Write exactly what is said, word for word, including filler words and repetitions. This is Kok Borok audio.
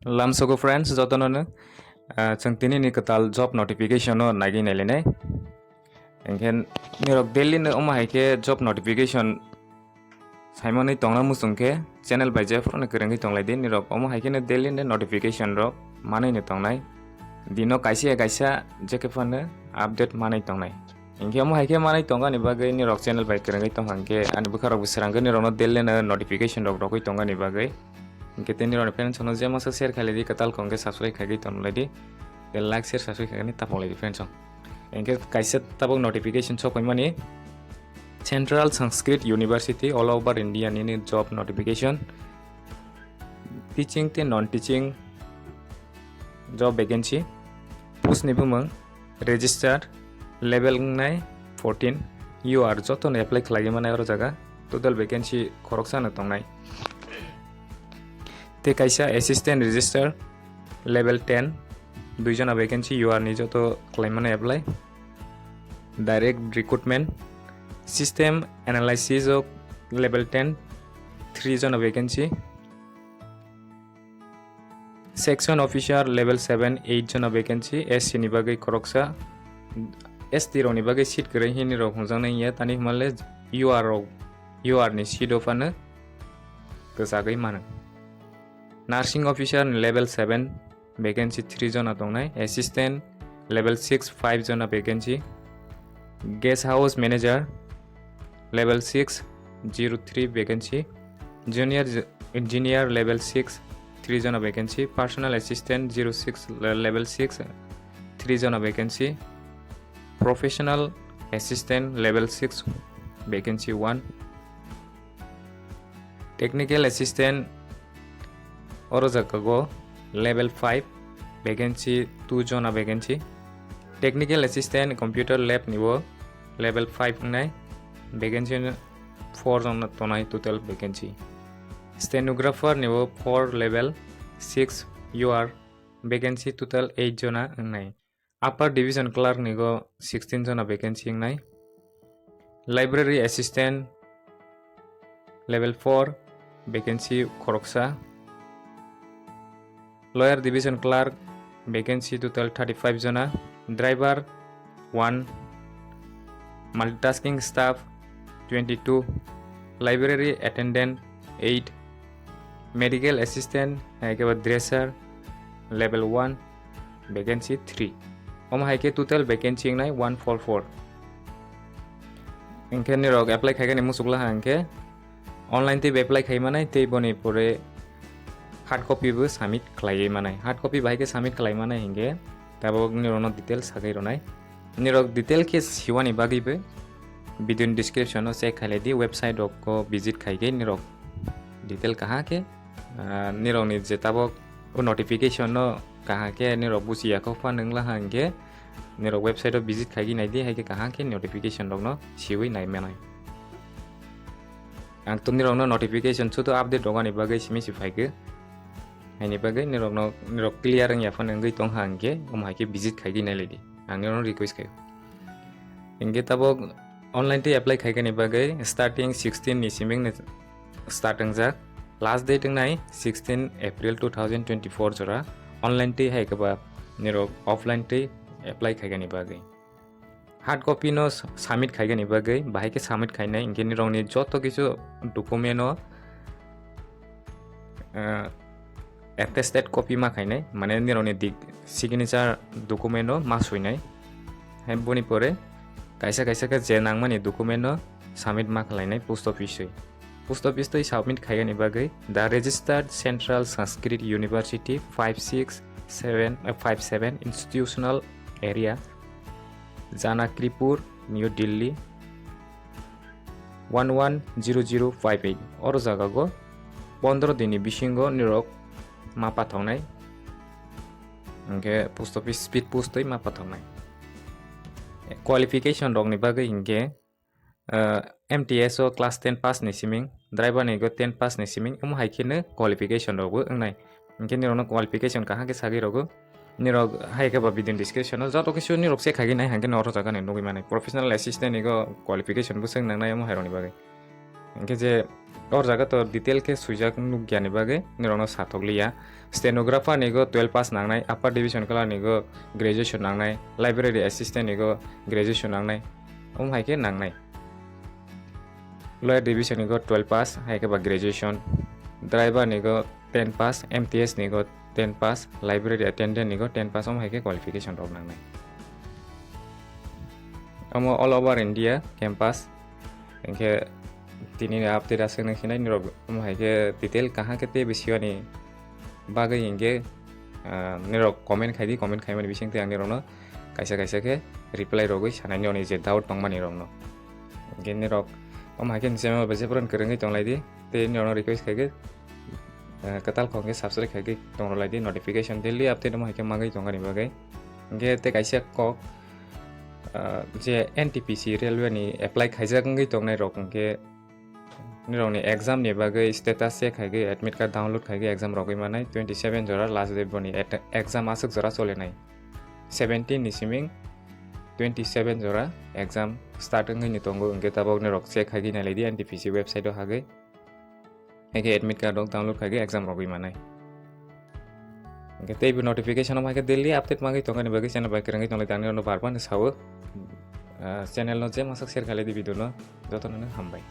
Lamsogo friends, jotono no, ah, chwng tini ni kwtal job notification no nagwi nailainai. Hinkhe nirok daily no omo hai khe job notification saimani tongna muchung khe channel bai jephuru no kwrwngwi tonglai di. Nirok omo hai khe no daily no notification rok manwi no tongnai. Dino kaisa ya kaisa je khe phano update manwi tongnai. Hinkhe omo hai khe manwi tongani bagwi nirok channel bai kwrwngwi tongkha hinkhe ani bwkha rok bo srangwi nirok no daily no notification rok rogwi tongani bagwi. Hinkhe tei nirok ni friends no je masa share khailai di, kwtal kong khe subscribe khaigwi tonglai di. Tei like, share, subscribe khaigani tapung lai di friends o. Hinkhe kaisa tabuk notification sok paimani Central Sanskrit University all over India nini job notification. Teaching tei non teaching job vacancy. Post ni bumung register, level wngnai fourteen. U R joto no apply khlaiwi manai oro jaga. Total vacancy khoroksa no tongnai. Tei kaisa assistant register level ten, dui jona vacancy U R ni joto khlai manai apply. Direct recruitment, system analysis o level ten, three jona vacancy. Section officer level seven, eight jona vacancy, S C ni bagwi khoroksa. S T rok ni bagwi seat kwrwi hini rok hwnjaknai ya, tani hwnba le U R rok, U R ni seat o phano kwchagwi mano. Nursing officer level seven, vacancy three jona tongnai. Assistant level six, five jona vacancy. Guest house manager level six, zero three vacancy. Junior j-, engineer level six, three jona vacancy. Personal assistant zero six le-, level six, three jona vacancy. Professional assistant level six, vacancy one. Technical assistant oro jaga go level five, vacancy two jona vacancy. Technical assistant computer lab ni bo level five wngnai, vacancy four jona tongnai total vacancy. Stenographer ni bo four level six U R, vacancy total eight jona wngnai. Upper division clerk ni go sixteen jona vacancy wngnai. Library assistant level four, vacancy khoroksa. Lower division clerk, vacancy total thirty-five jona. Driver one, multitasking staff twenty-two, library attendant eight, medical assistant hai khe bo dresser level one, vacancy three. Omo hai khe total vacancy wngnai one four four. Hinkhe nirok apply khaikani muchukla ha hinkhe online tei apply khai manai tei boni pore hard copy bo submit khlaiwi manai. Hard copy bahai khe submit khlai manai hinkhe tabuk nirokno detail sagwi rwnai. Nirok detail khe siwani bagwi bo video ni description o check khailai di, website rok o visit khai khe nirok detail kaham khe, ah, nirok ni je tabuk o notification no kaham khe nirok buchi ya kok pha nung la ha hinkhe nirok website o visit khai nai di, hai khe kaham khe notification rok no siwi nai manai. Ang to nirok no notification sudu update rok ani bagwi simi si phai khe. Haini bagwi nirokno, nirok clear wngya phano wngwi tong ha hinkhe, omo hai khe visit khai di nai lai di. Ang nirokno request khai. Hinkhe tabuk online tei apply khai kani bagwi starting sixteen ni siming ni start wngjak. Last date wngnai sixteen April two thousand twenty-four jora. Online tei hai khe ba nirok offline tei apply khai kani bagwi. Hard copy no s-, submit khaigani bagwi, bahai khe submit khainai, hinkhe nirokni joto kisu document no, eh, attested copy ma khainai, mane nirokni dig-, signature document no ma swinai. Hai boni pore kaisa kaisa khe je nangmani document no submit ma khlainai post office oi. Post office tei submit khaigani bagwi The Registered Central Sanskrit University five six seven, eh, five seven Institutional Area, Janakripur, New Delhi one one zero zero five eight. Oro jaga go pondro din ni bisingo nirok ma pathoknai. Hinkhe post office speed post tei ma pathoknai. Qualification rok ni bagwi hinkhe, ah, M T S o class ten pass ni siming, driver ni go ten pass ni siming, omo hai khe no qualification rok bo wngnai. Hinkhe nirok no qualification kaham khe sagwi rw go. Nirok hai khe ba video ni description o joto kisu nirok check khai nai, hinkhe no oro jaga ni nugwi mano. Professional assistant ni go qualification bo swng nangnai omo hai rok ni bagwi. Hinkhe je O jaga to detail khe swijak nukya ni bagwi nirokno sathok liya. Stenographer ni go twelve pass nangnai, upper division clerk ni go graduation nangnai, library assistant ni go graduation nangnai, omo hai khe nangnai. Lower division ni go twelve pass, hai khe ba graduation, driver ni go ten pass, M T S ni go ten pass, library attendant ni go ten pass, omo hai khe qualification rok nangnai. Omo all over India campus. Hinkhe tini ni update aswk nang sinai nirok, omo hai khe detail kaham khe tei bisi ani bagwi hinkhe, ah, nirok comment khai di, comment khaimani bising tei ang nirokno kaisa kaisa khe reply rogwi sanai nirokni je doubt tongmani rokno. Hinkhe nirok omo hai khe nini channel bai jephru kwrwngwi tonglai di tei nirokno request khai khe, ah, kwtal khong khe subscribe khai khe tongrolai di, notification daily update omo hai khe mangwi tongani bagwi. Hinkhe tei kaisa kok, ah, je N T P C railway ni apply khaijak wngwi tongnai rok hinkhe nirokni exam ni bagwi status check khai khe admit card download khai khe exam rogwi manai. Twenty seven jora last date boni at-, exam aswk jora cholenai. Seventeen ni siming twenty seven jora exam start wngwi ni tongo, hinkhe tabok nirok check khai khe nailai di N T P C website o hagwi. Hinkhe admit card rok download khai khe exam rogwi manai. Hinkhe tei bo notification o hai khe daily update mangwi tongani bagwi channel bai kwrwngwi tonglai di, ang nirokno bar bar ni sao. Ah, channel no je masak share khailai di video no, jotono no hambai.